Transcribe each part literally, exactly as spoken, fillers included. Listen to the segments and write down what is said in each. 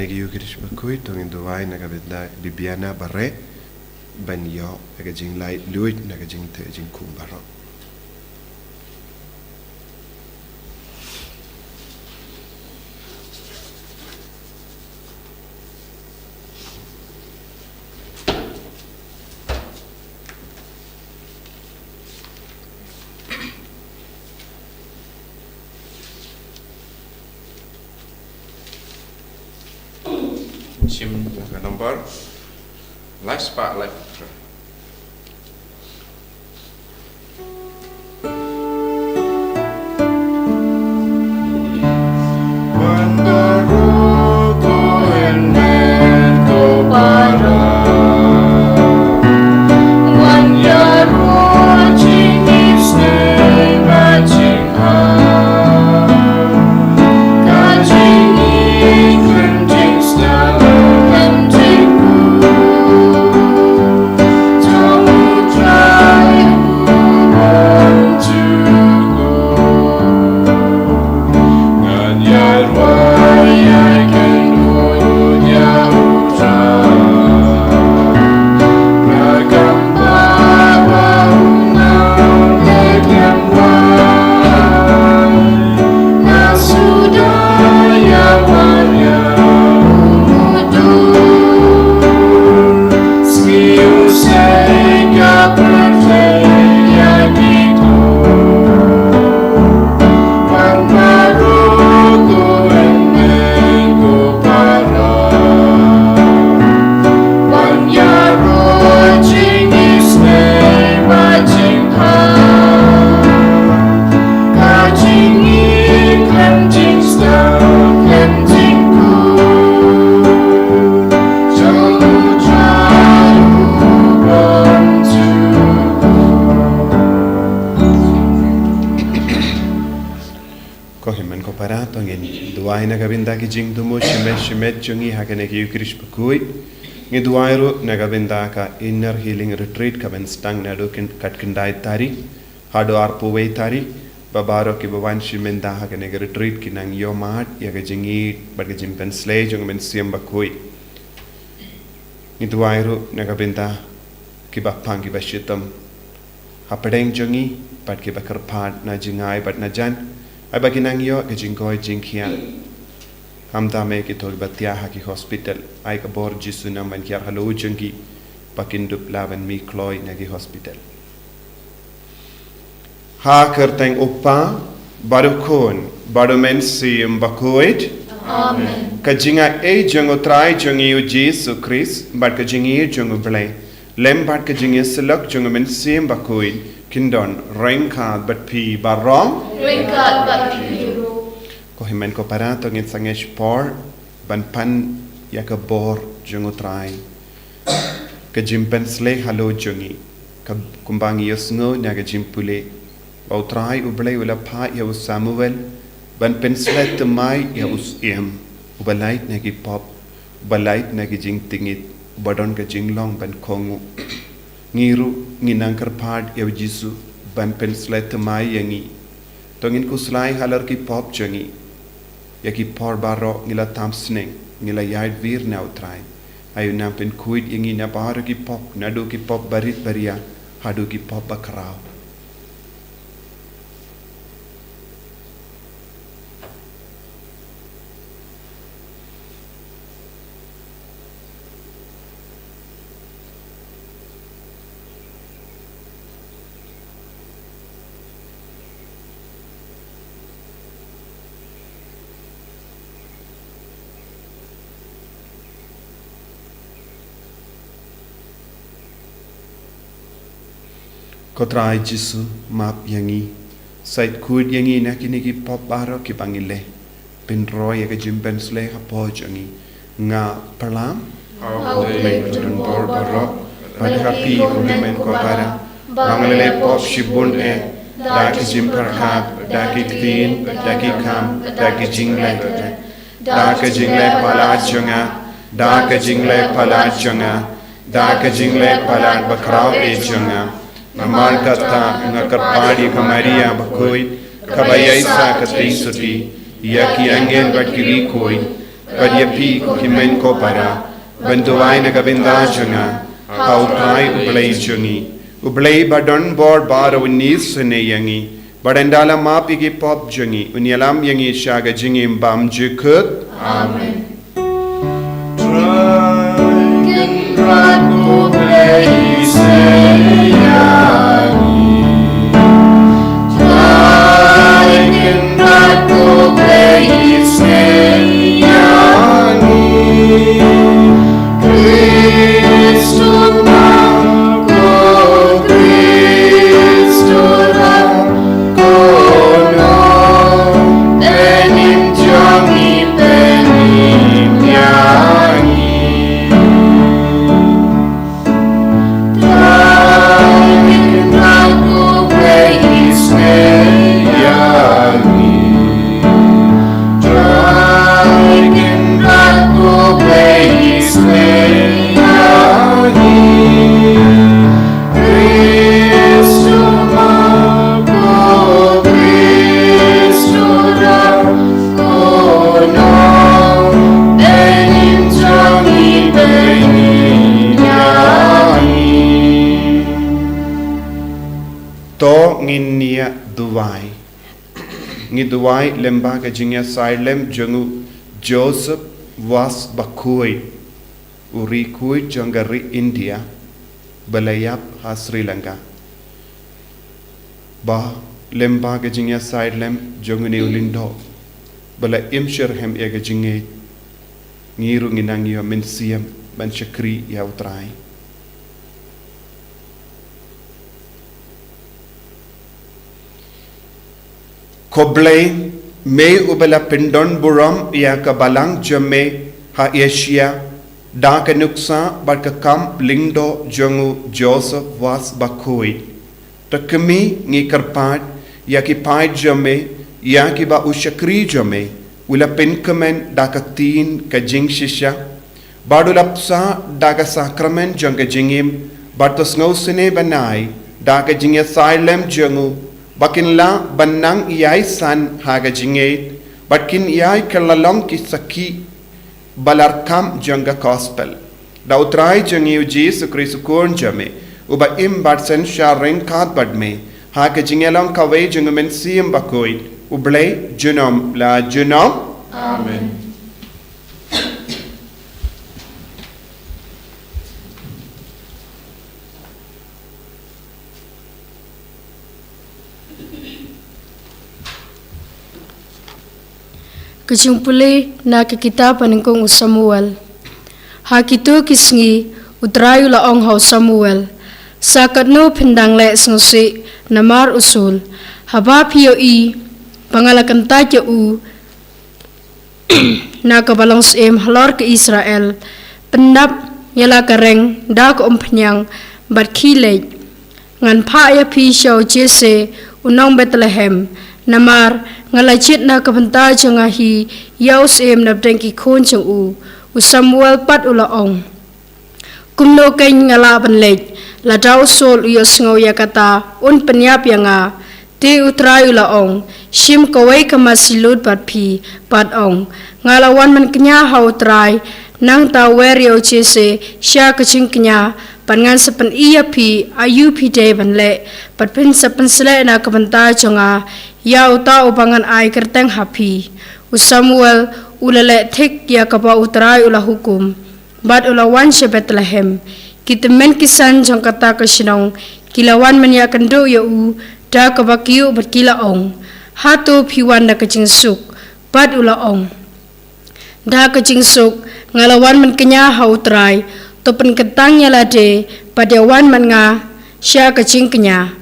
Na ka Eucharist bakhuid, to ngin duwai na ka bynta Bibiana Bareh, ban ïoh ïa ka jinglaitluid na ka jingteh jingkhum baroh. Shim ka nombor lai spah lai phew. Ko hynmen ko para, to ngin duwai na ka bynta ki jingthmu shimet shimet jong ngi ha kane ka Eucharist bakhuid. Ngi duwai ruh na ka bynta ka Inner Healing Retreat kaban sdang naduh kat khyndai tarik haduh arphew wei tarik, ba baroh kiba wan shimet da ha kane ka retreat kin nang ïohmad ïa ka jingïeit bad ka jingpynshlei jong ka Mynsiem Bakhuid. Ngi duwai ruh na ka bynta kiba pang kiba shitom hapdeng jong ngi bad kiba kyrpad na jingai bad na jan, ai ba kin nang ïoh ka jingkoit jingkhiah. Khamtam eh kito kiba thiah ha ki hospital, ai ka bor Jisu nang ban hiar halor jong ki, ba kin dup lah ban mih kloi na ki hospital. Ha ka kyrteng u Kpa, bad u Khun, bad u Mynsiem Bakhuid. Amen. Ka jingai jong u Trai jong ngi u Jisu Khrist, bad ka jingïeit jong u Blei, lem bad ka jingïasyllok jong u Mynsiem Bakhuid, kin don ryngkat bad phi baroh. Ryngkat bad phi ruh. Ko hynmen ko para, to ngin sangeh por ban pan ïa ka bor jong u Trai. Ka jingpynshlei halor jong ngi, ka kumba ngi ïohsngew na ka jingpule, ba u Trai u Blei u la phah ïa u Samuel ban pynshlei thymmai ïa u Syiem uba lait na ki pop, uba lait na ki jingtngit, uba don ka jinglong ban kohnguh. Ngi ruh ngin nang kyrpad ïa u Jisu ban pynshlei thymmai ïa ngi. To ngin khuslai halor ki pop jong ngi. Ïa ki por baroh ngi la tam sneng, ngi la ïaid wir na u Trai. Ai u nang pynkhuid ïa ngi na baroh ki pop, naduh ki pop barit baria haduh ki pop bakhraw. Ko Trai Jisu, map ïa ngi. Shait khuid ïa ngi na kine ki pop baroh kiba ngi leh. Pynroi ïa ka jingpynshlei hapoh jong ngi. Nga pyrshang ha U Blei badonbor baroh, bad ha phi ko hynmen ko para, ba nga la leh pop shibun eh, da ka jingpyrkhat, da ki ktien, da ki kam, da ki jingleh. Da ka jingleh palat jong nga, da ka jingleh palat jong nga, da ka jingleh palat bakhraw eh jong nga. Namar kata nga kyrpad ïa ka Maria bakhuid, kaba ïaishah katei suti, ïa ki angel bad ki riewkhuid, bad ïa phi ko hynmen ko para, ban duwai na ka bynta jong nga ha U Trai U Blei jong ngi. U Blei ba don bor baroh un isynei ïa ngi, bad un da la map ïa ki pop jong ngi, un ïalam ïa ngi sha ka jingim bymjukut. Amen. Trai Kynrad U Blei isynei ïa ngi. Trai Kynrad U Blei isynei ïa ngi. Khrist u ma, ko Khrist u ram, ko nong, pynïeng jong ngi, pynïeng ïa ngi. Trai Kynrad U Blei isynei ïa ngi. Trai Kynrad U Blei isynei ïa ngi. Khrist u ma, ko Khrist u ram, ko nong, pynïeng jong ngi, pynïeng ïa ngi. To ngin ïa duwai. Ngi duwai lyngba ka jingïasaid lem jong u Joseph Vaz Bakhuid, u riewkhuid jong ka ri India ba la ïap ha Sri Lanka. Ba lyngba ka jingïasaid lem jong une u lyngdoh ba la im shitrhem ïa ka jingngeit, ngi ruh ngin nang ïoh mynsiem ban shakri ïa U Trai. Ko Blei, me uba la pyndon burom ïa ka balang jong me ha Asia da ka nuksa bad ka kam lyngdoh jong u Joseph Vaz Bakhuid. To khmih, ngi kyrpad ïa ki paid jong me, ïa kiba u shakri jong me u la pynkmen da ka ktien ka jingshisha, bad u la pynshai da ka sakramen jong ka jingim, bad to sngewsynei ban ai da ka jingïasaid lem jong u, ba kin lah ban nang ïai san ha ka jingngeit, bad kin ïai kylla long ki sakhi ba la rkam jong ka gospel. Da U Trai jong ngi U Jisu Khrist U Khun jong me, uba im bad synshar ryngkat bad me ha ka jingïalong kawei jong U Mynsiem Bakhuid, U Blei junom la junom. Amen. Ka jingpule na ka kitab ba nyngkong u Samuel. Ha kito ki sngi, U Trai u la ong ha u Samuel, sa katno phin dang leh sngewsih namar u Saul? Haba phi ïohi ba nga la kyntait ïa u na kaba long syiem halor ki Israel, pyndap ïa la ka reng da ka umphniang bad khie leit. Ngan phah ïa phi sha u Jesse u nong Bethlehem, namar nga la jied na ka bynta jong nga hi ïa u syiem na pdeng ki khun jong u. U Samuel pat u la ong, kumno kein nga lah ban leit? Lada u Saul u ïohsngew ïa kata, un pynïap ïa nga. Te U Trai u la ong, shim kawei ka masi lut bad phi, bad ong, nga la wan ban kñia ha U Trai, nangta wer ïa u Jesse sha ka jingkñia, bad ngan sa pyni ïa phi aïu phi dei ban leh, bad phin sa pynsleh na ka bynta jong nga ïa uta uba ngan ai kyrteng ha phi. U Samuel u la leh thik ïa kaba U Trai u la hukum, bad u la wan sha Bethlehem. Ki tymmen ki san jong kata ka shnong ki la wan ban ïakynduh ïa u da kaba kyiuh bad ki la ong, hato phi wan da ka jingsuk? Bad u la ong, da ka jingsuk nga la wan ban kñia ha U Trai. To pynkyntang ïa lade bad ïa wan bad nga sha ka jingkñia.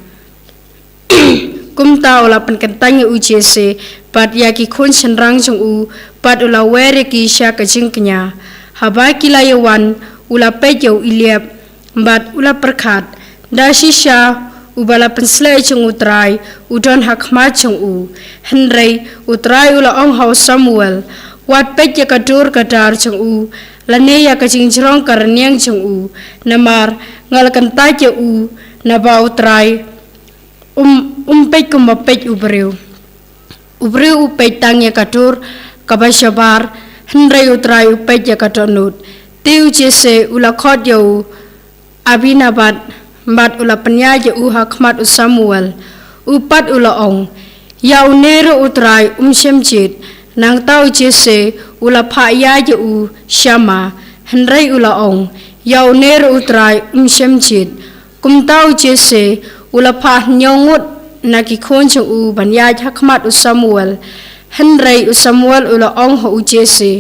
Kumta u la pynkyntang ïa u Jesse bad ïa ki khun shynrang jong u, bad u la wer ïa ki sha ka jingkñia. Haba ki la ïa wan, u la peit ïa u Eliab bad u la pyrkhat, da shisha uba la pynsleh jong U Trai u don ha khmat jong u. Hynrei U Trai u la ong ha u Samuel, wat peit ïa ka dur ka dar jong u, lane ïa ka jingjrong ka rynïeng jong u, namar nga la kyntait ïa u. Naba U Trai um, um peit kumba peit u briew. U briew u peit tang ïa ka dur kaba shabar, Hynrei U Trai u peit ïa ka dohnud. Te u Jesse u la khot ïa u Abinadab, bad u la pynïaid ïa u ha khmat u Samuel. U pat u la ong, ïa une ruh U Trai um shym jied. Nangta u Jesse u la phah ïaid ïa u Shammah, hynrei u la ong, ïa une ruh U Trai um shym jied. Kumta u Jesse u la phah hynñiew ngut na ki khun jong u ban ïaid ha khmat u Samuel. Hynrei u Samuel u la ong ha u Jesse,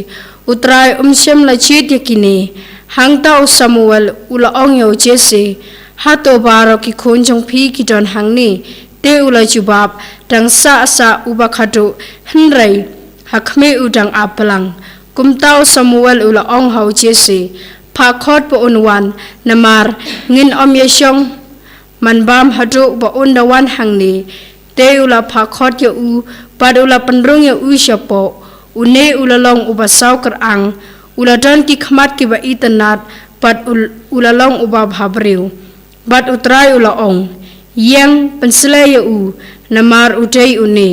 U Trai um shym la jied ïa kine. Hangta u Samuel u la ong ïa u Jesse, hato baroh ki khun jong phi ki don hangne? Te u la jubab, dang sah sah uba khadduh, hynrei ha khmih u dang ap blang. Kumta u Samuel u la ong ha u Jesse, phah khot ba un wan, namar ngin ym ïashong man bam haduh ba un da wan hangne. Te u la phah khot ïa u, bad u la pynrung ïa u shapoh. Une u la long uba saw kyrang, u la don ki khmat kiba itynnad, bad u, u la long uba bhabriew. Bad U Trai u la ong, ïeng, pynsleh ïa u, namar u dei une.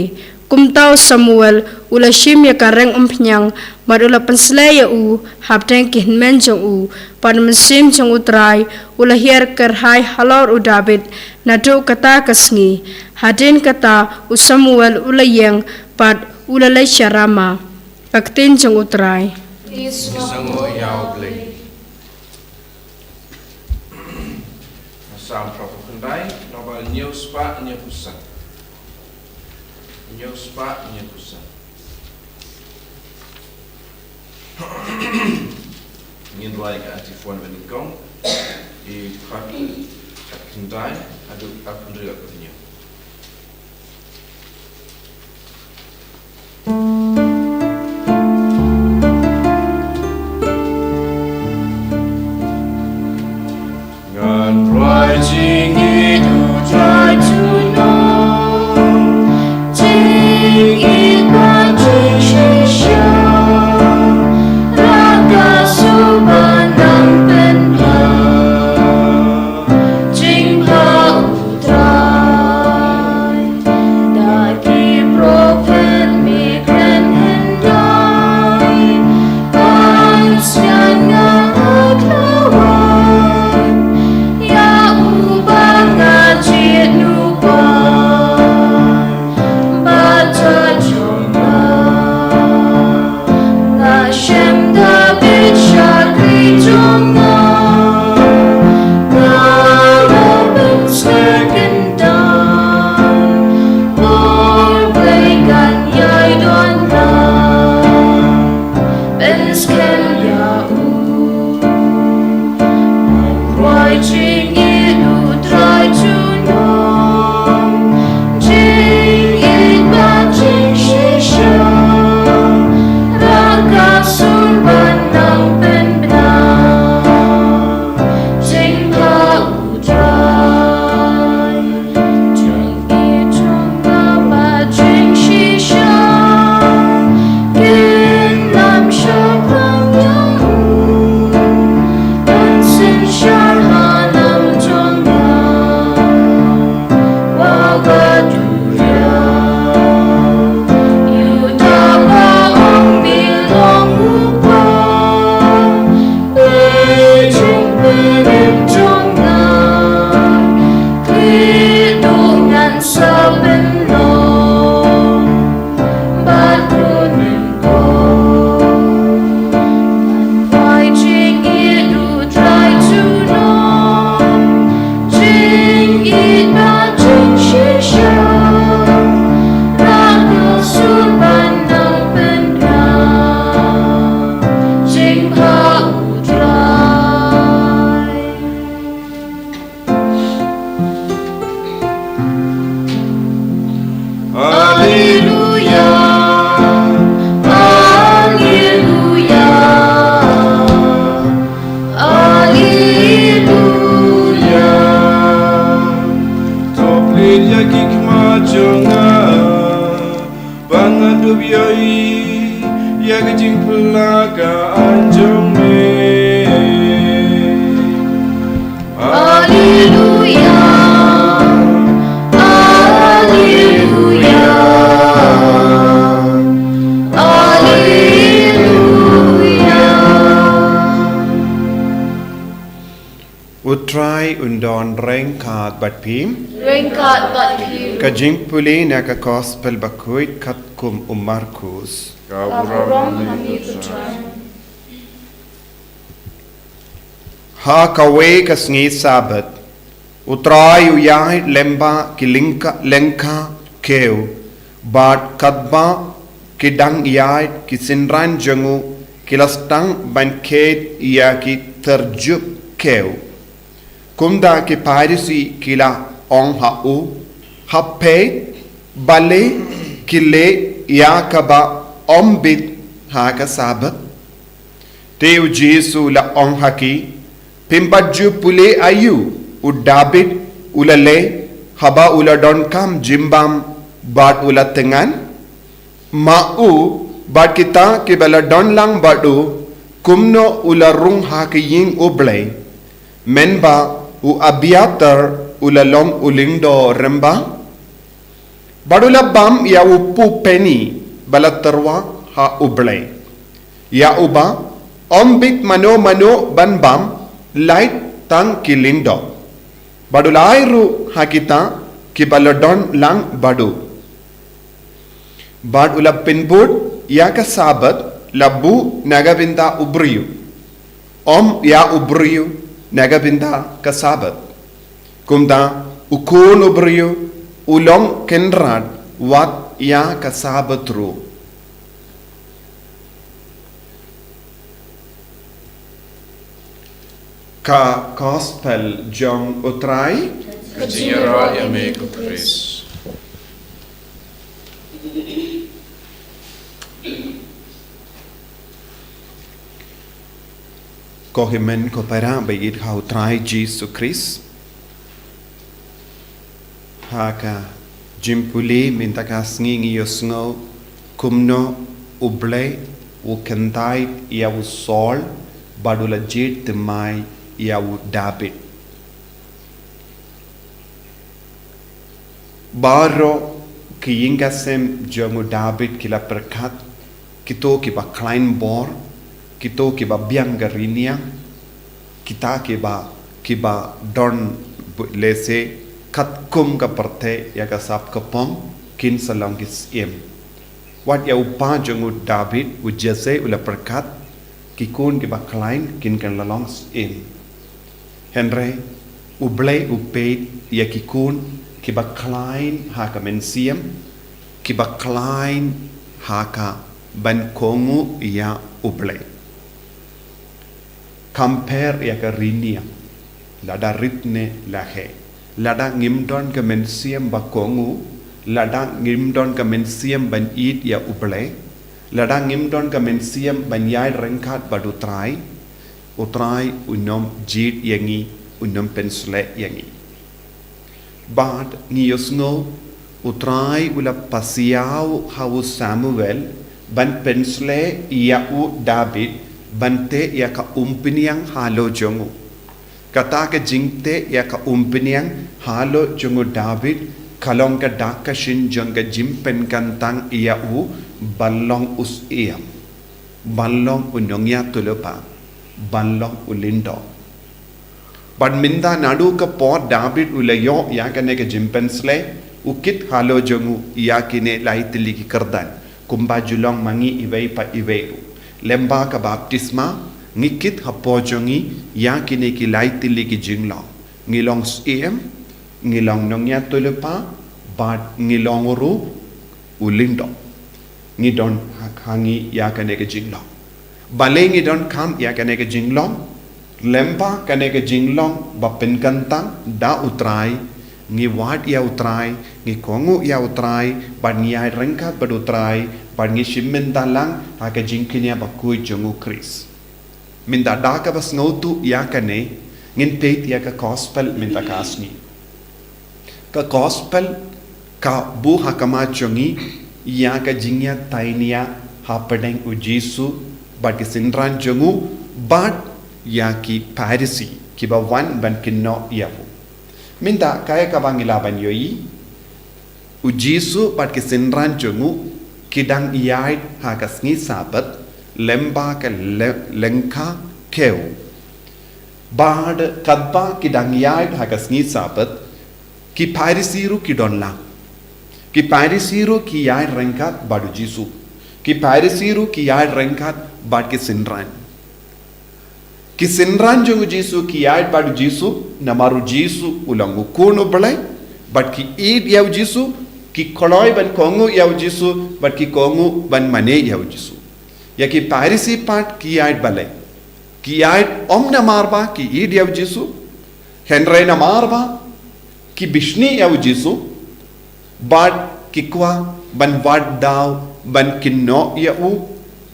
Kumta u Samuel u la shim ïa ka reng umphniang, bad u la pynsleh ïa u hapdeng ki hynmen jong u. Bad u mynsiem jong U Trai u la hiar kyrhai halor u Dabid naduh kata ka sngi. Hadien kata u Samuel u la ïeng, bad u la leit sha Rama. Ka ktien jong U Trai. Ki sngew ïa U Blei. Salm phra phew khyndai, naba hynñiew spah hynñiew phew san. Hynñiew spah hynñiew phew san. Ngin rwai ka antiphon ba nyngkong. I phra, phra khyndai haduh phra hynriew ka hynñiew. Ngan rwai jingïeit U Trai junom, jingïeit bad jingshisha, na ka sur ba nang pynbna, jingbha U Trai. Da ki prophet me kren hyndai, ban sngewthuh nga ha ka wan, ïa uba nga jied u wan, bad jong nga. Nga shem da bit shakri jong nga, nga la pynskhem kyntan, bor Blei kan ïai don lang, pynskhem ïa u. Ngan rwai jingïeit U Trai junom, jingïeit bad jingshisha, na ka sur ba nang pynbna, jingbha U Trai. Jingïeit jong nga bad jingshisha, kin lam shaphrang ïa u. Ban synshar ha nam jong nga, wa ka duriaw. Ïa uta ba ong me long u Kpa, Blei jong pynïap jong nga, khlieh duh ngan sa pynlong bad kyrkhu. Ngan rwai jingïeit U Trai junom, jingïeit bad jingshisha, na ka sur ba nang pynbna, jingbha U Trai. Alleluia, alleluia, alleluia. To plie ïa ki khmat jong nga, ba ngan dup ïohi ïa ka jingphylla ka aiñ jong me. Alleluia, alleluia, alleluia. Un don ryngkat bad phi. Ryngkat bad phi. Ka jingpule na ka Gospel bakhuid katkum u Markus. Ka burom ha ngi ko Trai. Ha kawei ka sngi Sabbath, u Trai u ïaid lyngba ki lyngkha, lyngkha kiew, bad katba ki dang ïaid, ki synran jong u ki la sdang ban kheit ïa ki tyrjup kiew. Kumta ki Pharisi ki la ong ha u, ha phi, balei ki leh ïa kaba ym bit ha ka Sabbath? Te u Jisu u la ong ha ki, phim pat ju pule aïu u Dabid u la leh, haba u la donkam jingbam bad u la thngan? Ma u bad kita kiba la don lang bad u, kumno u la rung ha ka ïing U Blei? Mynba u Abiathar u la long u lyngdoh rymba? Bad u la bam ïa u peni ba la tyrwa ha U Blei, ïa uba ym bit mano mano ban bam, lait tang ki lyngdoh. Bad u la ai ruh ha kita kiba la don lang bad u. Bad u la pynbud ïa ka Sabbath, la buh na ka bynta u briew, ym ïa u briew na ka bynta ka Sabbath. Kumta u Khun u briew u long kynrad wat ïa ka Sabbath ruh. Ka Gospel jong u Trai. Ka jingïaroh ïa me ko Khrist. Ko hynmen ko para ba ïeit ha u Trai Jisu Khrist. Ha ka jingpule mynta ka sngi ngi ïohsngew kumno U Blei u kyntait ïa u Saul bad u la jied thymmai ïa u Dabid. Baroh ki ïing ki sem jong u Dabid ki la pyrkhat, kito kiba khlaiñ bor, kito kiba biang ka ri niang, kita kiba, kiba don lehse katkum ka pyrthei ïa ka sap ka pong, kin sa long ki syiem. Wat ïa u kpa jong u Dabid, u Jesse u la pyrkhat, ki khun kiba khlaiñ kin kan la long syiem. Hynrei U Blei u peit ïa ki khun kiba khlaiñ ha ka mynsiem, kiba khlaiñ ha ka ban kohnguh ïa U Blei. Compare ïa ka ri niang, lada rit ne la heh, lada ngim don ka mynsiem ba kohnguh, lada ngim don ka mynsiem ban ïeit ïa U Blei, lada ngim don ka mynsiem ban ïaid ryngkat bad u Trai, u Trai un ym jied ïa ngi, un ym pynshlur ïa ngi. Bad ngi ïohsngew u Trai u la pasiaw ha u Samuel ban pynshlur ïa u Dabid ban teh ïa ka umphniang halor jong u. Kata ka jingteh ïa ka umphniang halor jong u Dabid ka long ka dak ka shin jong ka jingpynkyntang ïa u ban long u syiem, ban long u nongïathuhlypa, ban long u lyngdoh. Bad mynta naduh ka por Dabid u la ïoh ïa kane ka jingpynshlur, u kit halor jong u ïa kine lai tylli ki kyrdan, kumba ju long ma ngi iwei pa iwei ruh. Lyngba ka baptisma, ngi kit hapoh jong ngi ïa kine ki lai tylli ki jinglong. Ngi long syiem, ngi long nongïathuhlypa, bad ngi long ruh u lyngdoh. Ngi don ha, ha ngi ïa kane ka jinglong. Balei ngi donkam ïa kane ka jinglong? Lyngba kane ka jinglong ba pynkyntang da u Trai, ngi wad ïa u Trai, ngi kohnguh ïa u Trai, bad ngi ïaid ryngkat bad u Trai, bad ngi shim bynta lang ha ka jingkñia bakhuid jong u Khrist. Mynta da kaba sngewthuh ïa kane, ngin peit ïa ka gospel mynta ka sngi. Ka gospel ka buh ha khmat jong ngi ïa ka jingïatainia hapdeng u Jisu bad ki synran jong u bad ïa ki Pharisi kiba wan ban kynnoh ïa u. Mynta kaei kaba ngi lah ban ïohi, u Jisu bad ki synran jong u ki dang ïaid ha ka sngi Sabbath lyngba ka le-, lyngkha kiew. Bad katba ki dang ïaid ha ka sngi Sabbath, ki Pharisi ruh ki don lang. Ki Pharisi ruh ki ïaid ryngkat bad u Jisu. Ki Pharisi ruh ki ïaid ryngkat bad ki synran. Ki synran jong u Jisu ki ïaid bad u Jisu, namar u Jisu u long u Khun u Blei, bad ki ïeit ïa u Jisu, ki kloi ban kohnguh ïa u Jisu, bad ki kohnguh ban mane ïa u Jisu. Ïa ki Pharisi pat ki ïaid balei? Ki ïaid ym namar ba ki ïeit ïa u Jisu, hynrei namar ba ki bishni ïa u Jisu, bad ki kwah ban wad daw ban kynnoh ïa u,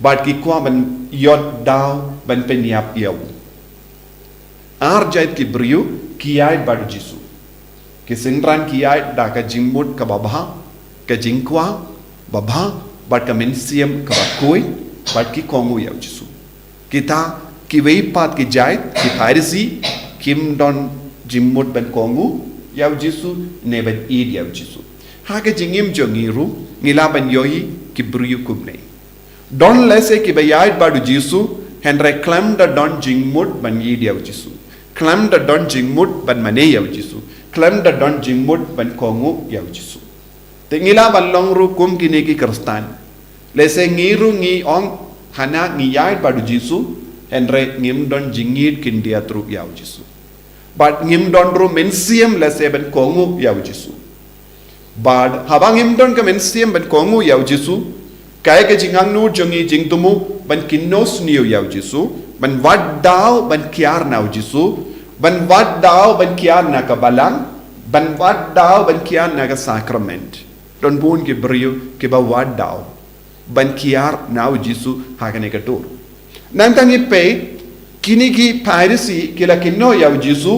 bad ki kwah ban ïoh daw ban pynïap ïa u. Ar jait ki briew ki ïaid bad u Jisu. Ki synran ki ïaid da ka jingmut kaba bha, ka jingkwah ba bha, bad ka mynsiem kaba khuid, bad ki kohnguh ïa u Jisu. Kita kiwei pat ki jait, ki Pharisi, kim don jingmut ban kohnguh ïa u Jisu, ne ban ïeit ïa u Jisu. Ha ka jingim jong ngi ruh, ngi lah ban ïohi ki briew kumne. Don lehse kiba ïaid bad u Jisu, hynrei khlem da don jingmut ban ïeit ïa u Jisu. Khlem da don jingmut ban mane ïa u Jisu. Khlem da don jingmut ban kohnguh ïa u Jisu. Te ngi lah ban long ruh kum kine ki Khristan. Lehse ngi ruh ngi ong hana ngi ïaid bad u Jisu, hynrei ngim don jingïeit khyndiat ruh ïa u Jisu. Bad ngim don ruh mynsiem lehse ban kohnguh ïa u Jisu. Bad haba ngim don ka mynsiem ban kohnguh ïa u Jisu, kaei ka jingangnud jong ngi? Jingthmu ban kynnoh sniew ïa u Jisu, ban wad daw ban kiar na u Jisu, ban wad daw ban kiar na ka balang, ban wad daw ban kiar na ka sakrament. Don bun ki briew kiba wad daw ban kiar na u Jisu ha kane ka dur. Nangta ngi peit, kine ki Pharisi ki la kynnoh ïa u Jisu,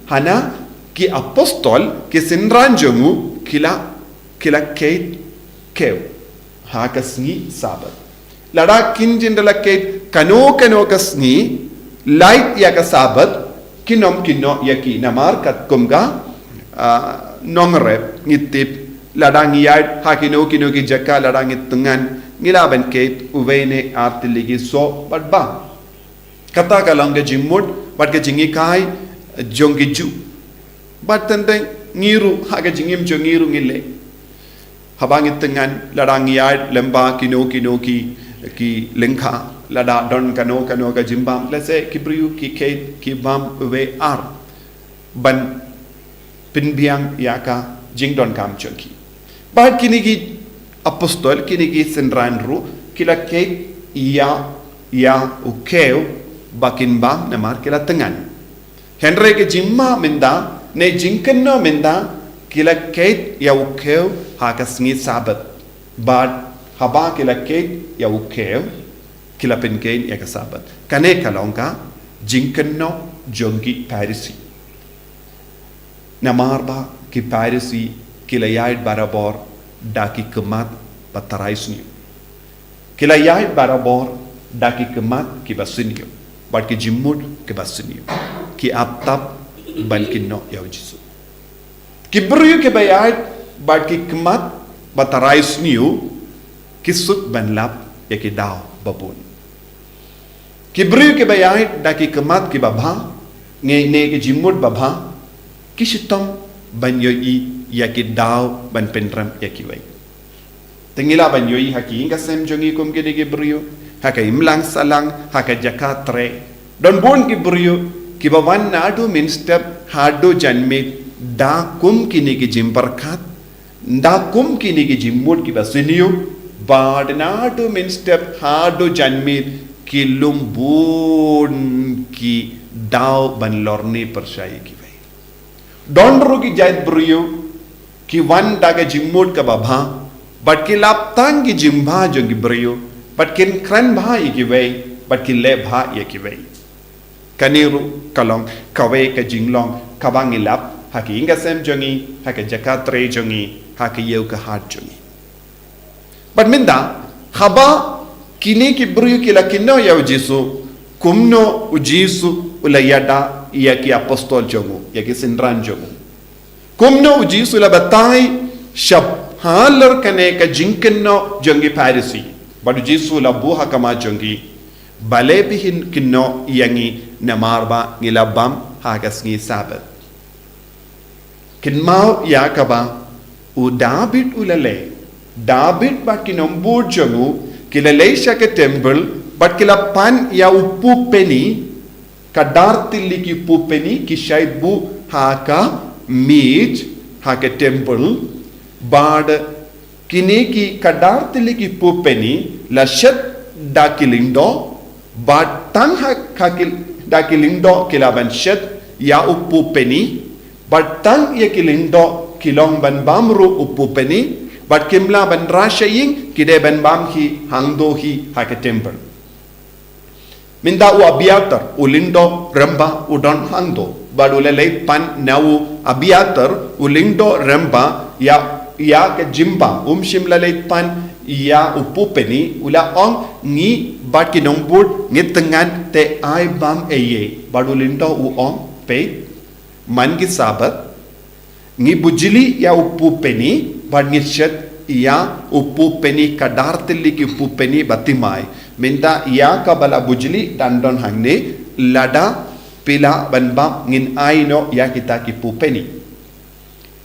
hana ki apostol, ki synran jong u, ki la, ki la keit kiew ha ka sngi Sabbath. Lada kin jin da la keit kano kano ka sngi, lait ïa ka Sabbath, kin ym kynnoh ïa ki, namar katkum ka, ah, nongrep, ngi tip, lada ngi ïaid ha kino kino ki jaka, lada ngi tyngan, ngi lah ban keit uwei ne ar tylli ki soh bad bam. Kata ka long ka jingmut bad ka jinghikai jong ki Jiw. Bad teng teng ngi ruh ha ka jingim jong ngi ruh ngi leh. Haba ngi tyngan, lada ngi ïaid lyngba kino kino ki, ki lyngkha, lada don kano kano ka jingbam, lehse ki briew ki keit ki bam uwei ar ban pynbiang ïa ka jingdonkam jong ki. Bad kine ki apostol, kine ki synran ruh, ki la keit ïa, ïa u kiew ba kin bam namar ki la tyngan. Hynrei ka jingma mynta, ne jingkynnoh mynta, ki la keit ïa u kiew ha ka sngi Sabbath. Bad haba ki la keit ïa u kiew, ki la pynkheiñ ïa ka Sabbath. Kane ka long ka jingkynnoh jong ki Pharisi. Namar ba ki Pharisi ki la ïaid barabor da ki khmat ba tharai sniew. Ki la ïaid barabor da ki khmat kiba sniew, bad ki jingmut kiba sniew. Ki ap tap ban kynnoh ïa u Jisu. Ki briew kiba ïaid bad ki khmat ba tharai sniew, ki suk ban lap ïa ki daw ba bun. Ki briew kiba ïaid da ki khmat kiba bha, ne, ne ki jingmut ba bha, ki shitom ban ïohi ïa ki daw ban pynrem ïa kiwei. Te ngi lah ban ïohi ha ki ïing ka sem jong ngi kum kine ki briew, ha ka imlang sahlang, ha ka jaka trei. Don bun ki briew kiba wan naduh mynstep haduh janmiet da kum kine ki jingpyrkhat, da kum kine ki jingmut kiba sniew, bad naduh mynstep haduh janmiet ki lum bun ki daw ban lorni pyrshah ïa kiwei. Don ruh ki jait briew ki wan da ka jingmut kaba bha, bad ki lap tang ki jingbha jong ki briew, bad kin kren bha ïa kiwei, bad kin leh bha ïa kiwei. Kane ruh ka long kawei ka jinglong kaba ngi lap ha ki ïing ka sem jong ngi, ha ka jaka trei jong ngi, ha ka ïew ka hat jong ngi. Bad mynta, haba kine ki briew ki la kynnoh ïa u Jisu, kumno u Jisu u la ïada ïa ki apostol jong u, ïa ki synran jong u? Kumno u Jisu u la batai sha halor kane ka jingkynnoh jong ki Pharisi? Bad u Jisu u la buh ha khmat jong ki, balei phi kynnoh ïa ngi namar ba ngi la bam ha ka sngi Sabbath. Kynmaw ïa kaba u David u la leh. David bad ki nongbud jong u ki la leit sha ka temple bad ki la pan ïa u pupeni, ka dar tylli ki pupeni ki shait buh ha ka miej ha ka temple, bad kine ki ka dar tylli ki pupeni la shet da ki lyngdoh, bad tang ha ka ki, da ki lyngdoh ki la ban shet ïa u pupeni, bad tang ïa ki lyngdoh ki long ban bam ruh u pupeni, bad kim lah ban rah sha ïing, ki dei ban bam hi hangto hi ha ka temple. Mynta u Abiathar, u lyngdoh rangbah u don hangto, bad u la leit pan na u Abiathar, u lyngdoh rangbah, ïa, ïa ka jingbam, um shym la leit pan ïa u pupeni, u la ong, ngi bad ki nongbud ngi tyngan te ai bam eiei, bad u lyngdoh u ong, peit, man ki Sabbath, ngi bujli ïa u pupeni, bad ngi shet ïa u pupeni, ka dar tylli ki pupeni ba thymmai. Mynta ïa kaba la bujli dang don hangne, lada phi lah ban bam ngin ai noh ïa kita ki pupeni.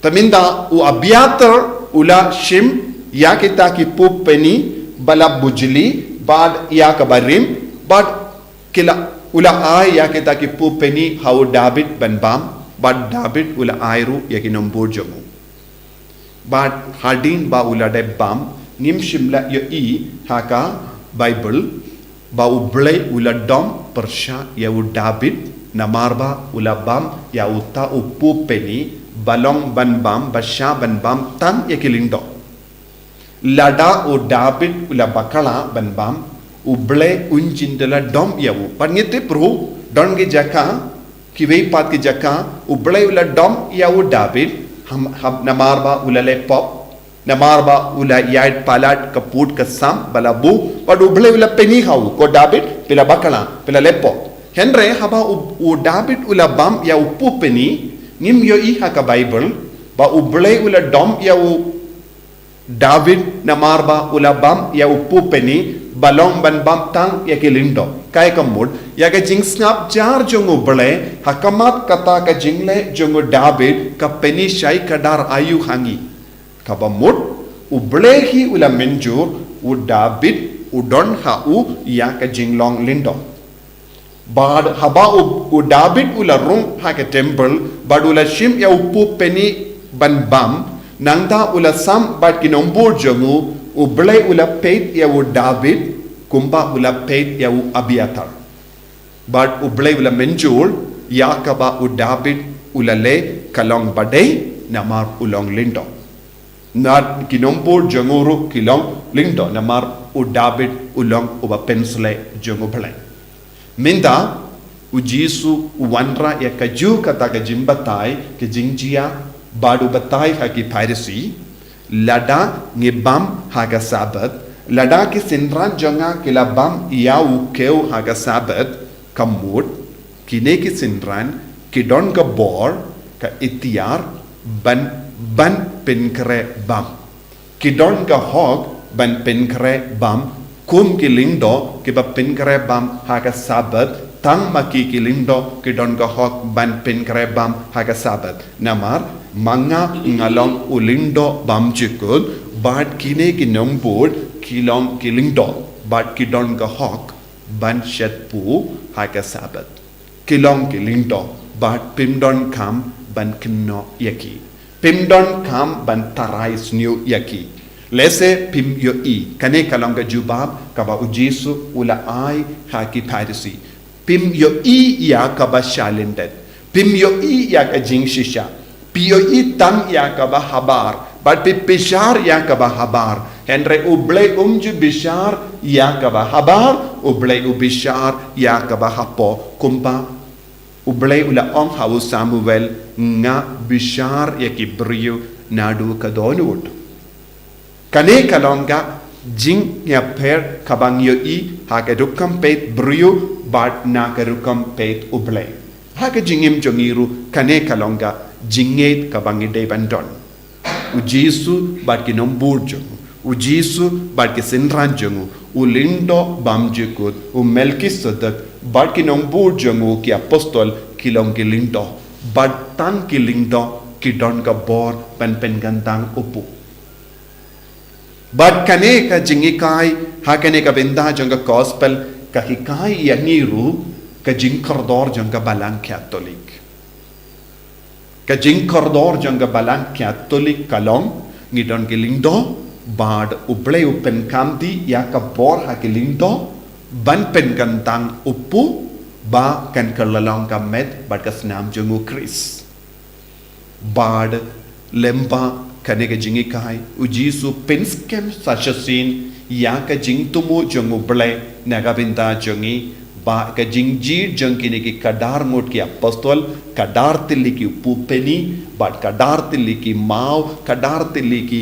Te mynta u Abiathar u la shim ïa kita ki pupeni ba la bujli, bad ïa kaba rim, bad ki la, u la ai ïa kita ki pupeni ha u David ban bam, bad David u la ai ruh ïa ki nongbud jong u. Bad hadien ba u la dep bam, ngim shym la ïohi ha ka Baibl ba U Blei u la dom pyrshah ïa u David, namar ba u la bam ïa uta u pupeni ba long ban bam, ba shah ban bam tang ïa ki lyngdoh. Lada u David u la bakla ban bam, U Blei un jin da la dom ïa u. Bad ngi tip ruh, don ki jaka, kiwei pat ki jaka, U Blei u la dom ïa u David, ham, ham, namar ba u la leh pop, namar ba u la ïaid palat ka pud ka sam ba la buh, bad U Blei u la pyni ha u, ko David, phi la bakla, phi la leh pop. Hynrei haba u, u David u la bam ïa u pupeni, ngim ïohi ha ka Baibl ba U Blei u la dom ïa u David namar ba u la bam ïa u pupeni ba long ban bam tang ïa ki lyngdoh. Kaei ka mut, ïa ka jingsngap jar jong U Blei ha khmat kata ka jingleh jong u David ka pyni shai ka dar aïu ha ngi. Kaba mut, U Blei hi u la mynjur u David u don ha u ïa ka jinglong lyngdoh. Bad haba u, u David u la rung ha ka temple, bad u la shim ïa u pupeni ban bam, nangta u la sam bad ki nongbud jong u, U Blei u la peit ïa u David, kumba u la peit ïa u Abiathar. Bad U Blei u la mynjur ïa kaba u David u la leh ka long ba dei, namar u long lyngdoh. Bad ki nongbud jong u ruh ki long lyngdoh, namar u David u long uba pynshlei jong U Blei. Mynta, u Jisu u wanrah ïa kajuh kata ka jingbatai, ka jingjia, bad u batai ha ki Pharisi, lada ngi bam ha ka Sabbath, lada ki synran jong nga ki la bam ïa u kiew ha ka Sabbath, ka mut, kine ki synran, ki don ka bor, ka iktiar, ban, ban pynkhreh bam. Ki don ka hok ban pynkhreh bam, kum ki lyngdoh kiba pynkhreh bam ha ka Sabbath, tang ma ki ki lyngdoh ki don ka hok ban pynkhreh bam ha ka Sabbath. Namar, ma nga nga long u lyngdoh bymjukut, bad kine ki nongbud ki long ki lyngdoh, bad ki don ka hok ban shet puh ha ka Sabbath. Ki long ki lyngdoh, bad phim donkam ban kynnoh ïa ki. Phim donkam ban tharai sniew ïa ki. Lehse phim ïohi, kane ka long ka jubab kaba u Jisu u la ai ha ki Pharisi. Phim ïohi ïa kaba shah lyndet. Phim ïohi ïa ka jingshisha. Phi ïohi tang ïa kaba habar, bad phi bishar ïa kaba habar. Hynrei U Blei um ju bishar ïa kaba habar, U Blei u bishar ïa kaba hapoh. Kumba U Blei u la ong ha u Samuel, nga bishar ïa ki briew naduh ka dohnud. Kane ka long ka jingïapher kaba ngi ïohi ha ka rukom peit briew bad na ka rukom peit U Blei. Ha ka jingim jong ngi ruh kane ka long ka jingngeit kaba ngi dei ban don. U Jisu bad ki nongbud jong u, u Jisu bad ki synran jong u, u lyngdoh bymjukut, u Melkisedek, bad ki nongbud jong u ki apostol ki long ki lyngdoh, bad tang ki lyngdoh ki don ka bor ban pynkyntang u pu. Bad kane ka jinghikai ha kane ka bynta jong ka gospel ka hikai ïa ngi ruh ka jingkordor jong ka Balang Katholik. Ka jingkordor jong ka Balang Katholik ka long, ngi don ki lyngdoh, bad U Blei u pynkhamti ïa ka bor ha ki lyngdoh ban pynkyntang u pu, ba kan kylla long ka met bad ka snam jong u Khrist. Bad lyngba kane ka jinghikai, u Jisu u pynskhem sa shisien ïa ka jingthmu jong U Blei na ka bynta jong ngi, ba ka jingjied jong kine ki khadar ngut ki apostol, khadar tylli ki u pu Peni, bad khadar tylli ki maw, khadar tylli ki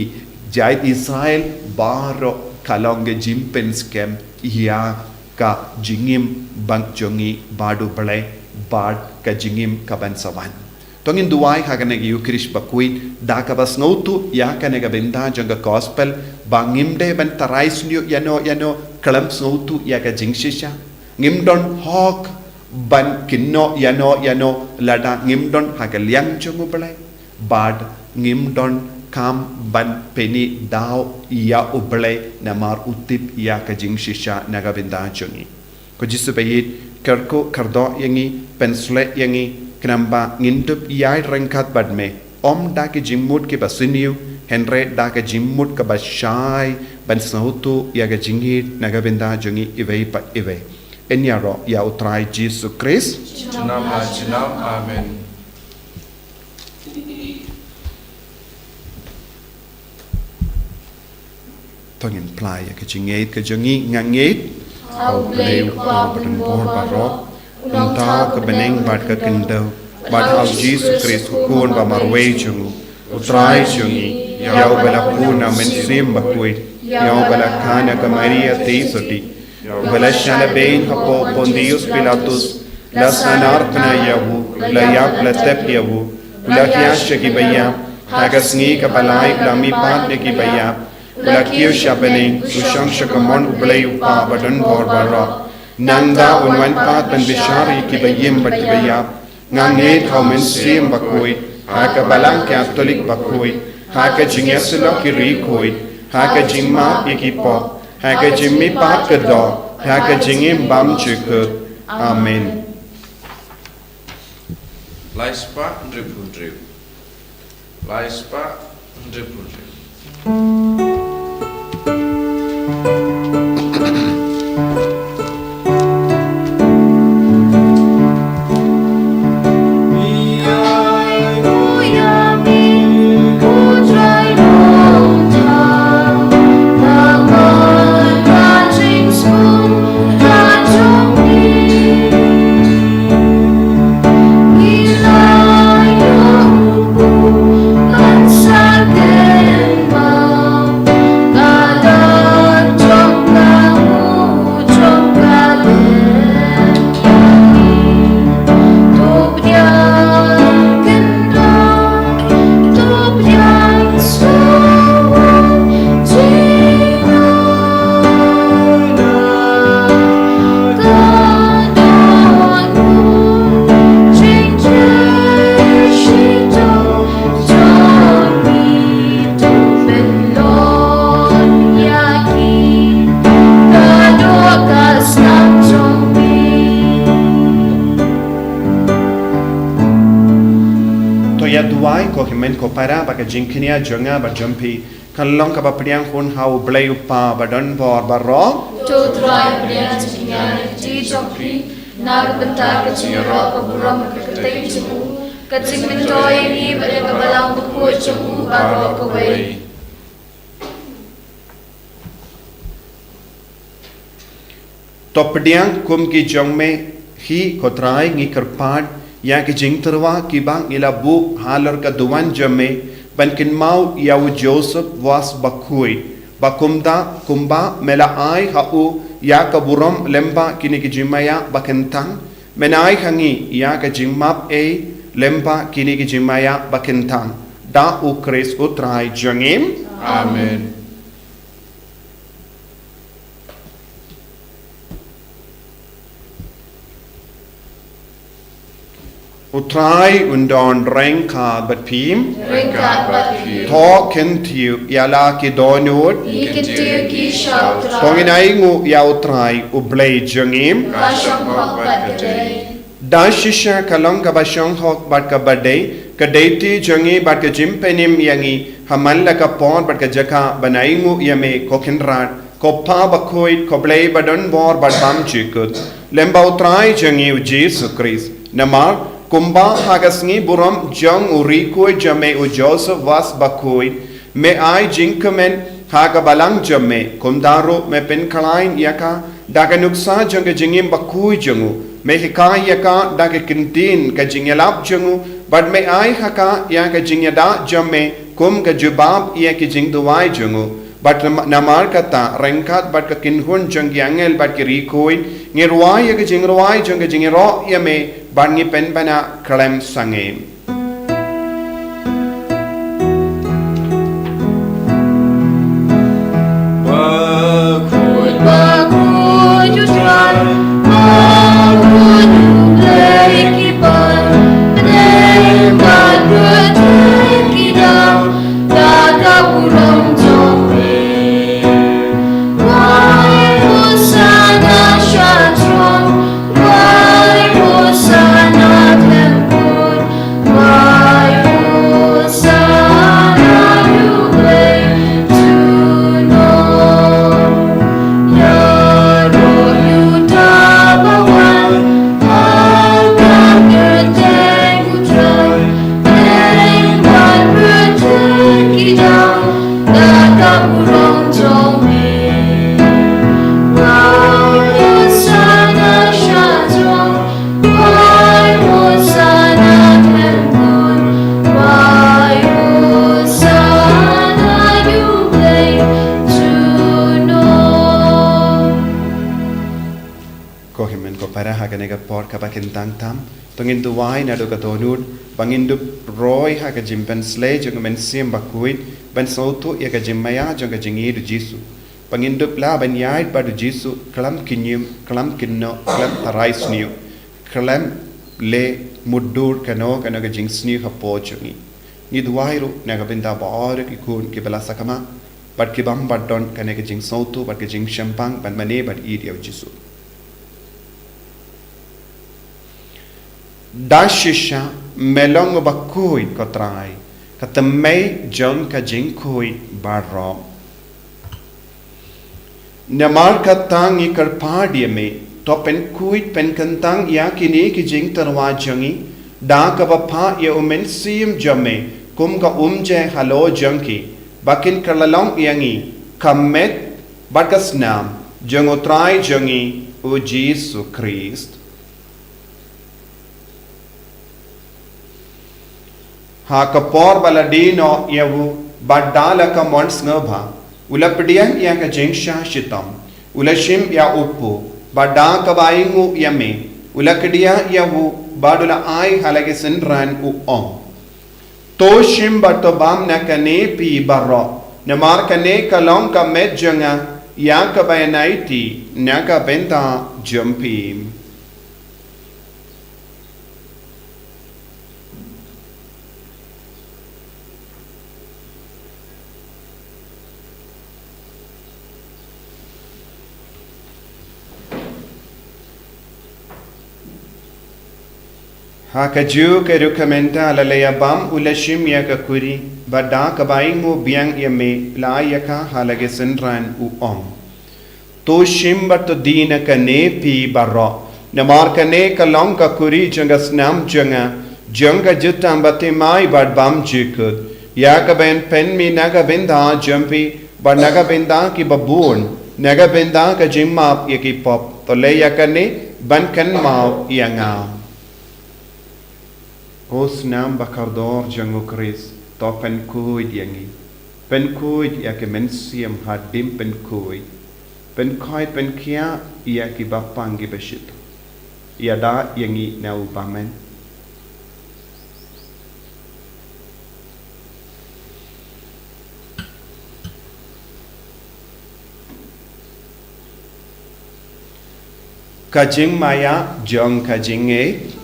jaid Israel, baroh ka long ka jingpynskhem ïa ka jingim bad jong ngi bad U Blei, bad ka jingim kaban sa wan. To ngin duwai ha kane ka Eukharist bakhuid, da kaba sngewthuh ïa kane ka bynta jong ka gospel, ba ngim dei ban tharai shñiuh ïano ïano khlem sngewthuh ïa ka jingshisha. Ngim don hok ban kynnoh ïano ïano lada ngim don ha ka liang jong U Blei. Bad ngim don kam ban pynïaid daw ïa U Blei namar u tip ïa ka jingshisha na ka bynta jong ngi. Ko Jisu baïeit, kyrkhu kyrdoh ïa ngi, pynshlei ïa ngi, khnang ba ngin dup ïaid ryngkat bad me, ym da ki jingmut kiba sniew, hynrei da ki jingmut kiba shai, ban sngewthuh ïa ka jingïeit na ka bynta jong ngi iwei pa iwei. Yn ïaroh ïa U Trai Jisu Khrist. Junom la junom. Amen. To ngin plie ïa ka jingngeit ka jong ngi, nga ngeit ha U Blei U Kpa badonbor baroh, u nongthaw ka bneng bad ka khyndew, bad ha U Jisu Khrist u Khun ba marwei jong u, U Trai jong ngi, ïa uba la pun na U Mynsiem Bakhuid, ïa uba la kha na ka Maria Theisotti, uba la shah lehbeiñ hapoh Pontius Pilatus, la sahnarphna ïa u, la ïap la tep ïa u, u la hiar sha kiba ïap, ha ka sngi kaba lai u la mihpat na kiba ïap, u la kiew sha bneng, u shong sha kamon U Blei U Kpa badonbor baroh. Nangta un wan pat ban bishar ïa kiba im bad kiba ïap. Nga ngeit ha U Mynsiem Bakhuid, ha ka Balang Katholik bakhuid, ha ka jingïasyllok ki riewkhuid, ha ka jingmap ïa ki pop, ha ka jingmihpat ka doh, ha ka jingim bymjukut. Amen. Lai spah hynriewphew hynriew. Lai spah hynriewphew hynriew. To ïa duwai ko hynmen ko para, ba ka jingkñia jong nga bad jong phi kan long kaba pdiang hun ha U Blei U Kpa badonbor baroh. To Trai, pdiang jingkñia na ka kti jong phi, na ka bynta ka jingïaroh ka burom ka kyrteng jong u, ka jingmyntoi ïa ngi bad ïa ka Balang Bakhuid jong u baroh kawei. To pdiang kum ki jong me hi ko Trai, ngi kyrpad ïa ki jingtyrwa kiba ngi la buh halor ka duwan jong me ban kynmaw ïa u Joseph Vaz bakhuid, ba kumta kumba me la ai ha u ïa ka burom lyngba kine ki jingmaïa ba kyntang, men ai ha ngi ïa ka jingmap ei lyngba kine ki jingmaïa ba kyntang. Da U Khrist U Trai jong ngi. Amen. U Trai un don ryngkat bad phi. Ryngkat bad phi. To kyntiew ïa la ki dohnud. Ngi kyntiew ïa ki sha U Trai. To ngin ainguh ïa U Trai U Blei jong ngi. Ka shong hok bad ka dei. Da shisha ka long kaba shong hok bad kaba dei, ka dei ti jong ngi bad ka jingpynim ïa ngi, ha man la ka por bad ka jaka ban ainguh ïa me ko Kynrad, ko Pa bakhuid, ko Blei ba don bor bad bymjukut, lem bad U Trai jong ngi U Jisu Khrist. Namar kumba ha ka sngi burom jong u rikhuid jong me u Joseph Vaz bakhuid, me ai jingkmen ha ka balang jong me, kumta ruh me pynkhlaiñ ïa ka da ka nuksa jong ka jingim bakhuid jong u, me hikai ïa ka da ka ktien ka jingïalap jong u, bad me ai ha ka ïa ka jingïada jong me kum ka jubab ïa ki jingduwai jong u. Bad nam-, namar kata, ryngkat bad ka kynhun jong ki angel bad ki rikhuid, ngi rwai ïa ka jingrwai jong ka jingïaroh ïa me, bad ngi pynbna khlem sangeh. Bakhuid, bakhuid U Trai, bakhuid U Blei ki ban, pynbna bad pynbna ki dei, da ka burom jong me. Wai Hosanna sha throne, wai Hosanna khlem kut, wai Hosanna ïa U Blei junom. Ïaroh ïa uta ba wan ha ka kyrteng U Trai, pynbna bad pynbna ki dei, da ka burom jong me. Wai Hosanna sha throne, wai Hosanna khlem kut, wai Hosanna ïa U Blei junom. Ko hynmen ko para, ha kane ka por kaba kyntang tam, to ngin duwai naduh ka dohnud, ba ngin dup roi ha ka jingpynshlei jong U Mynsiem Bakhuid, ban sngewthuh ïa ka jingmaïa jong ka jingïeit U Jisu. Ba ngin dup lah ban ïaid bad U Jisu khlem kynñium, khlem kynnoh, khlem tharai sniew, khlem leh mutdur kano kano ka jingsniew hapoh jong ngi. Ngi duwai ruh na ka bynta baroh ki khun kiba la sakma bad ki bym pat don kane ka jingsngewthuh bad ka jingshemphang ban mane bad ïeit ïa U Jisu. Da shisha me long uba khuid ko Trai, ka tymmen jong ka jingkhuid baroh. Namar kata ngi kyrpad ïa me, to pynkhuid pynkyntang ïa kine ki jingtyrwa jong ngi, da kaba phah ïa U Mynsiem jong me kum ka umjai halor jong ki, ba kin kylla long ïa ngi ka met bad ka snam jong U Trai jong ngi U Jisu Khrist. Ha ka por ba la die noh ïa u, bad da la ka mon sngewbha, u la pdiang ïa ka jingshah shitom, u la shim ïa u kpu, bad da kaba ainguh ïa me, u la kdiah ïa u, bad u la ai ha la ki synran, u ong: To shim bad to bam na kane phi baroh, namar kane ka long ka met jong nga ïa kaba ïaid na ka bynta jong phi. Ha kajuh ka rukom mynta, la leit bam, u la shim ïa ka khuri, bad da kaba ainguh biang ïa me, la ai ïa ka ha la ki synran, u ong: To shim bad to die na kane phi baroh, namar kane ka long ka khuri jong ka snam jong nga, jong ka jutang bathymmai bad bymjukut, ïa kaba yn pynmih na ka bynta jong phi bad na ka bynta ki babun, na ka bynta ka jingmap ïa ki pop. To leh ïa kane ban kynmaw ïa nga. Ko snam ba kordor jong U Khrist, to pynkhuid ïa ngi. Pynkhuid ïa ki mynsiem hadien pynkhuid. Pynkhuid pynkhiah ïa ki bapang ki bashit. Ïada ïa ngi na u bymman. Ka jingmaïa jong ka jingngeit.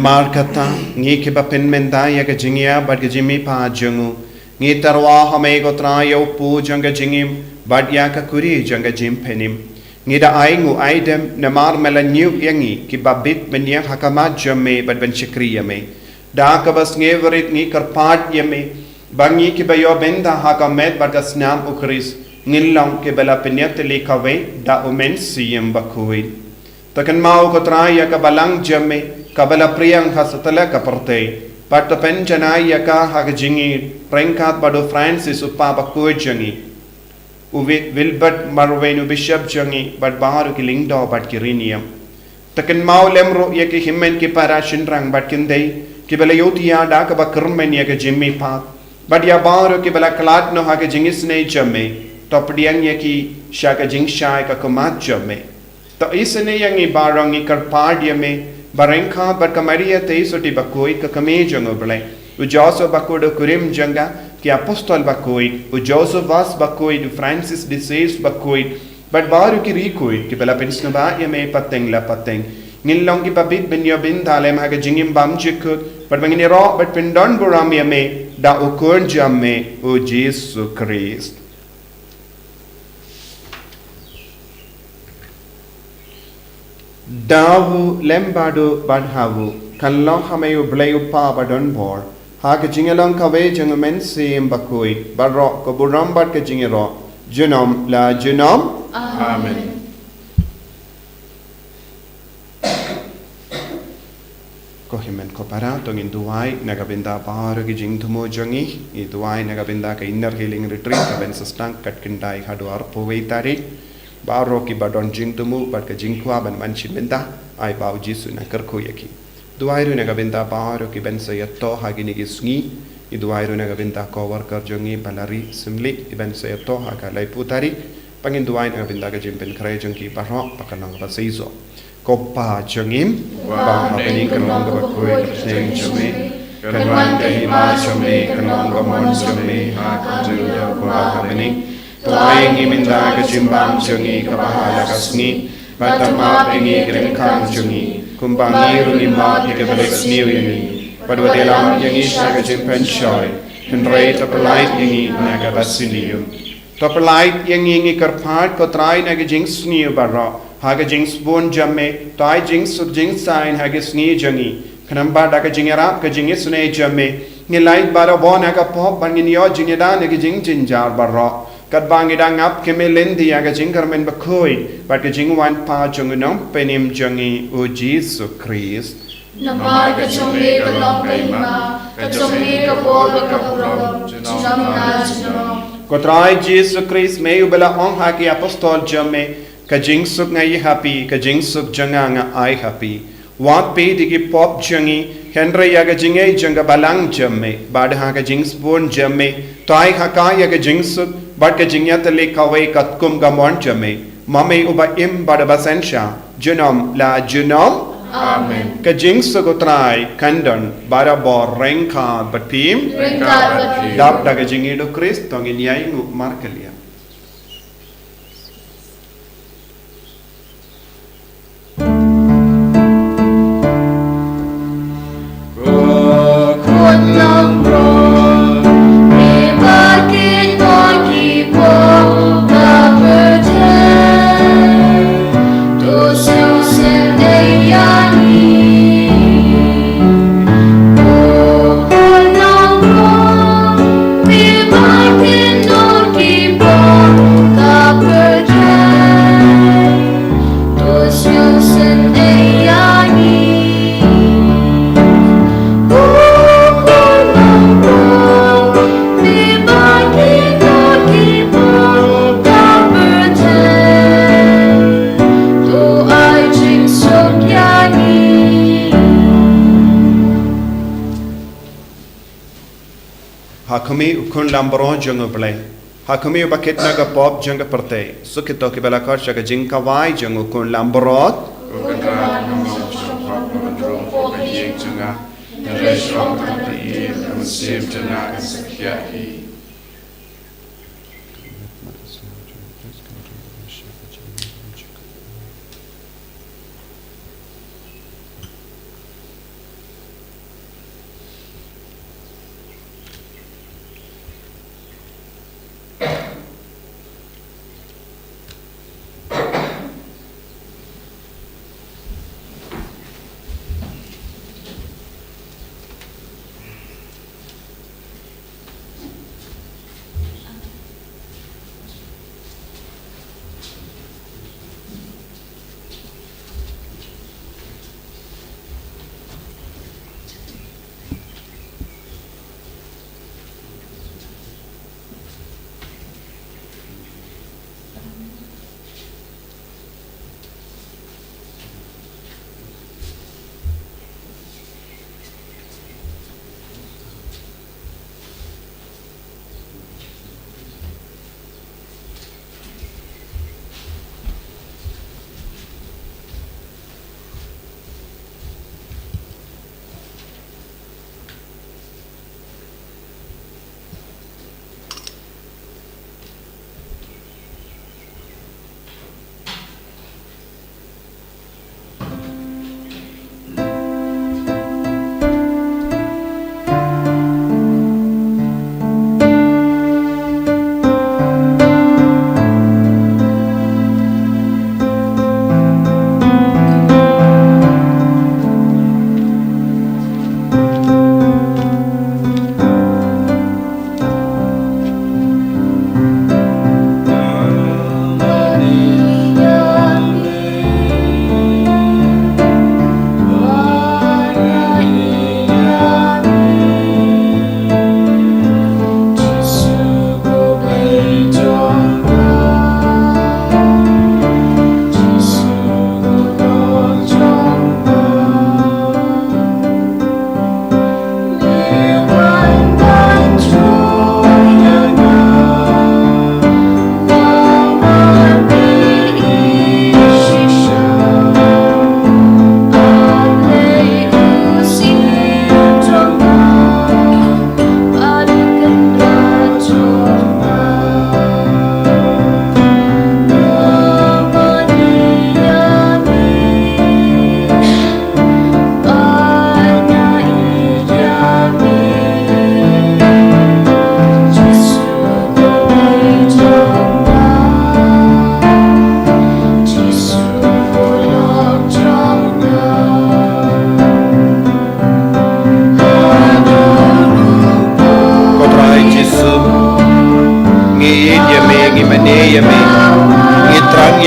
Namar kata, ngi kiba pynmynta ïa ka jingïap bad ka jingmihpat jong u, ngi tyrwa ha me ko Trai ïa u pu jong ka jingim bad ïa ka kuri jong ka jingpynim. Ngi da ai nguh ai dem namar me la ñiew ïa ngi kiba bit ban ïeng ha khmat jong me bad ban shakri ïa me. Da kaba sngewrit ngi kyrpad ïa me ba ngi kiba ïoh bynta ha ka met bad ka snam u Khrist ngin long kiba la pynïatylli kawei da u Mynsiem Bakhuid. To kynmaw ko Trai ïa ka balang jong me kaba la pdiang ha satlak ka pyrthei, bad to pynjanai ïa ka ha ka jingïeit ryngkat bad u Francis u Papa bakhuid jong ngi, u Wi-, Wilbert Marwein u Bishop jong ngi bad baroh ki lyngdoh bad ki riewniam. To kynmaw lem ruh ïa ki hynmen ki para shynrang bad kynthei kiba la ïohthiah da kaba kyrmen ïa ka jingmihpat, bad ïa baroh kiba la khlad noh ha ka jingisynei jong me. To pdiang ïa ki sha ka jingshai ka khmat jong me. To isynei ïa ngi baroh, ngi kyrpad ïa me ba ryngkat bad ka Maria Theisotti bakhuid ka kmie jong u Blei, u Joseph bakhuid u kurim jong ka, ki apostol bakhuid, u Josephus bakhuid, u Francis de Sales bakhuid, bad baroh ki riewkhuid kiba la pynsngewbha ïa me pateng la pateng, ngin long kiba bit ban ïoh bynta lem ha ka jingim bymjukut, bad ba ngin ïaroh bad pyndonburom ïa me da u Khun jong me u Jisu Khrist. Da u lem bad u bad ha u, kan long ha me u Blei u Kpa badonbor, ha ka jingïalong kawei jong u Mynsiem Bakhuid, baroh ka burom bad ka jingïaroh junom la junom. Amen. Ko hynmen ko para, to ngin duwai na ka bynta baroh ki jingthmu jong ngi. Ngi duwai na ka bynta ka Inner Healing Retreat kaban sa sdang kat khyndai haduh arphew wei tarik. Baroh kiba don jingthmu bad ka jingkwah ban wan shim bynta, ai ba u Jisu un kyrkhu ïa ki. Duwai ruh na ka bynta baroh kiban sa ïatoh ha kine ki sngi. Ngi duwai ruh na ka bynta ka worker jong ngi Valerie Syiemlieh, iban sa ïatoh ha ka laiphew tarik. Ba ngin duwai na ka bynta ka jingpynkhreh jong ki baroh ba kan long kaba seisoh. Ko Pa jong ngi uba ha bneng, kan long kaba khuid ka kyrteng jong me, kan wan ka hima jong me, kan long ka mon jong me ha ka khyndew kumba ha bneng. To ai ïa ngi mynta ka jingbam jong ngi kaba ha la ka sngi, bad to map ïa ngi ki ryngkang jong ngi kumba ngi ruh ngi map ïa kiba leh sniew ïa ngi. Bad wat ïalam ïa ngi sha ka jingpynshoi, hynrei to pyllait ïa ngi na kaba sniew. To pyllait ïa ngi, ngi kyrpad ko Trai, na ka jingsniew baroh. Ha ka jingsbun jong me to ai jingsuk jingsaiñ ha ka sngi jong ngi, khnang ba da ka jingïarap ka jingisynei jong me ngin lait barabor na ka pop bad ngin ïoh jingïada na ki jingjynjar baroh, katba ngi dang ap khmih lynti ïa ka jingkyrmen bakhuid bad ka jingwan pat jong u Nongpynim jong ngi u Jisu Khrist. Namar ka jong me ka long ka hima, ka jong me ka bor bad ka burom, junom la junom. Ko Trai Jisu Khrist, me uba la ong ha ki apostol jong me, ka jingsuk nga ai ha phi, ka jingsuk jong nga nga ai ha phi. Wat peit ïa ki pop jong ngi, hynrei ïa ka jingngeit jong ka balang jong me, bad ha ka jingsbun jong me to ai ha ka ïa ka jingsuk bad ka jingïatylli kawei katkum ka mon jong me. Ma me uba im bad uba synshar, junom la junom. Amen. Ka jingsuk u Trai kan don barabor ryngkat bad phi. Ryngkat bad phi. Dap da ka jingïeit u Khrist to ngin ïai nguh markylliang. Ha khmih u Khun Lambrot jong u Blei, ha khmih uba kit na ka pop jong ka pyrthei, suk ïa kito kiba la khot sha ka jingkhawai jong u Khun Lambrot. Ko Kynrad, ngam long shuh ban rung hapoh ka ïing jong nga, hynrei shuwa kata ka ïing, ka mynsiem jong nga kan sa khiah hi.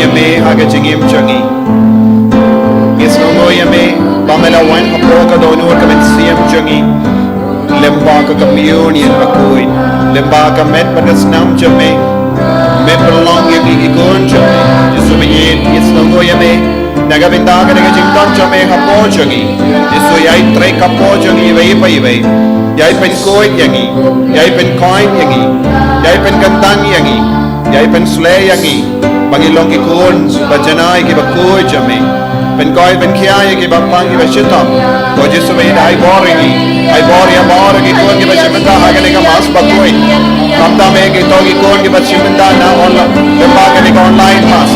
ïa me ha ka jingim jong ngi. Ngi sngewnguh ïa me ba me la wan hapoh ka dohnud ka mynsiem jong ngi. Lem bad ka Komunion bakhuid, lem bad ka met bad ka snam jong me. Me pynlong ïa ngi ki khun jong me. Jisu ba ïeit, ngi sngewnguh ïa me na ka bynta kane ka jingdon jong me hapoh jong ngi. Jisu, ïai trei hapoh jong ngi iwei pa iwei. Ïai pynkhuid ïa ngi, ïai pynkhuid ïa ngi, ïai pynkyntang ïa ngi, ïai pynsleh ïa ngi ba ngin long ki khun ba janai kiba khuid jong me. Pynkhuid pynkhia ïa kiba pang kiba shitom. Ko Jisu ba ïeit, ai bor ïa ngi, ai bor ïa baroh ki khun kiba shim bynta ha kane ka Mass bakhuid. Khamtam ïa kito ki khun kiba shim bynta na online, lyngba kane ka online Mass.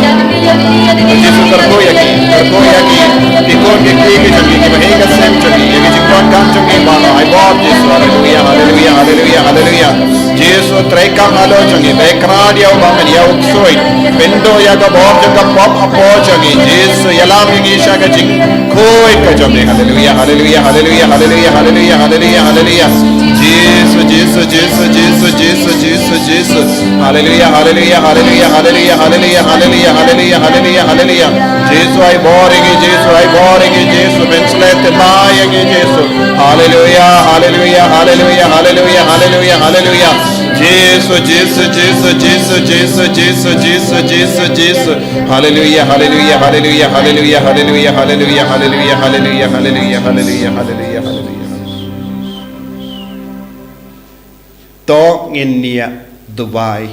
Ko Jisu, kyrkhu ïa ki, kyrkhu ïa ki, ki khun ki kti ki jong ngi, kiba ïeit ka sem jong ngi, ïa ki jingdonkam jong ngi baroh. Ai bor Jisu. Haleluia, haleluia, haleluia, haleluia. Jisu, treikam halor jong ngi, ba kyrpad ïa u, ba men ïa u ksuid. Pynduh ïa ka bor jong ka pop hapoh jong ngi. Jisu, ïalam ïa ngi sha ka jingkhuid ka jong me. Haleluia, haleluia, haleluia, haleluia, haleluia, haleluia, haleluia. Jisu, Jisu, Jisu, Jisu, Jisu, Jisu, Jisu. Haleluia, haleluia, haleluia, haleluia, haleluia, haleluia, haleluia, haleluia, haleluia. Jisu, ai bor ïa ngi, Jisu, ai bor ïa ngi, Jisu, men sleh te ma ïa ngi, Jisu. Haleluia, haleluia, haleluia, haleluia, haleluia, haleluia. Jisu, Jisu, Jisu, Jisu, Jisu, Jisu, Jisu, Jisu. Haleluia, haleluia, haleluia, haleluia, haleluia, haleluia, haleluia, haleluia, haleluia, haleluia, haleluia, haleluia, haleluia. To ngin ïa duwai.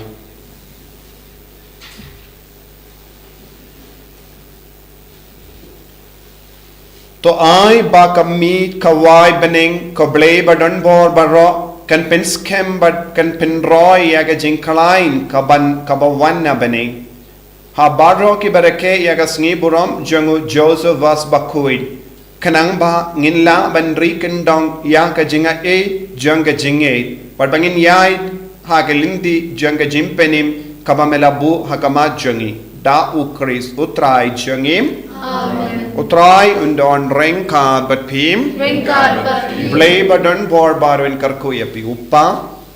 To ai ba ka mih ka wai bneng, ka Blei ba don bor baroh, kan pynskhem bad kan pynroi ïa ka jingkhlaiñ ka ban, kaba wan na bneng ha baroh kiba rakhe ïa ka sngi burom jong u Josephus bakhuid, khnang ba ngin lah ban ri kyndong ïa ka jingaiei jong ka jingngeit, bad ba ngin ïaid ha ka lynti jong ka jingpynim kaba me la buh ha khmat jong ngi, da U Khrist U Trai jong ngi. Amen. U Trai un don ryngkat bad phi. Ryngkat bad phi. Blei ba don bor baroh un kyrkhu ïa phi, U Kpa,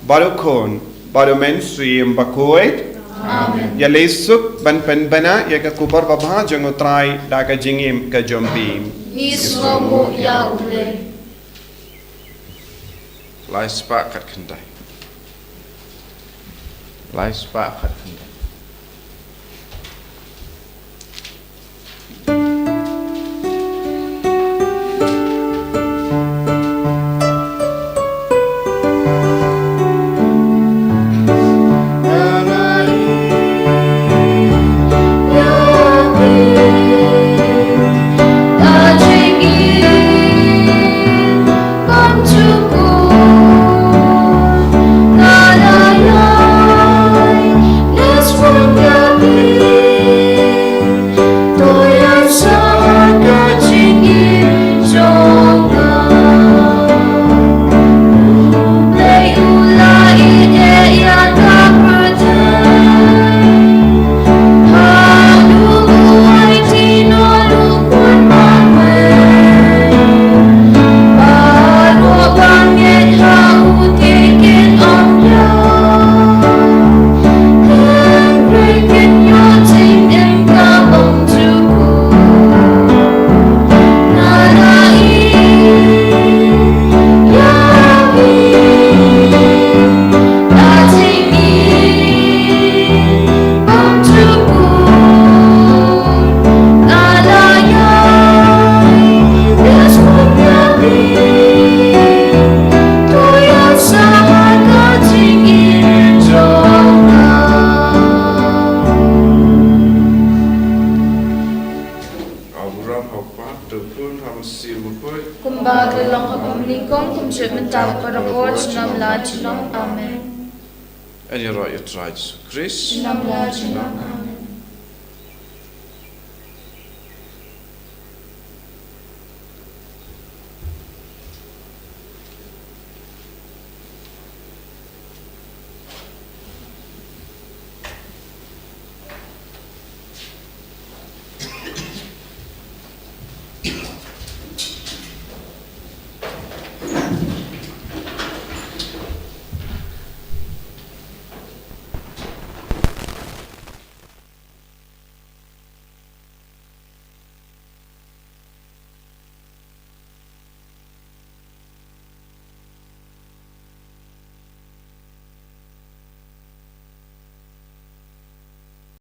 bad U Khun, bad U Mynsiem Bakhuid. Amen. Ïaleh suk ban pynbna ïa ka khubor babha jong U Trai da ka jingim ka jong phi. Ngi sngewnguh ïa U Blei. Lai spah khatkhyndai. Lai spah khatkhyndai. Kumba ka long ha kaba nyngkong, kumjuh mynta bad baroh por, junom la junom. Amen. Yn ïaroh ïa U Trai Jisu Khrist. Junom la junom.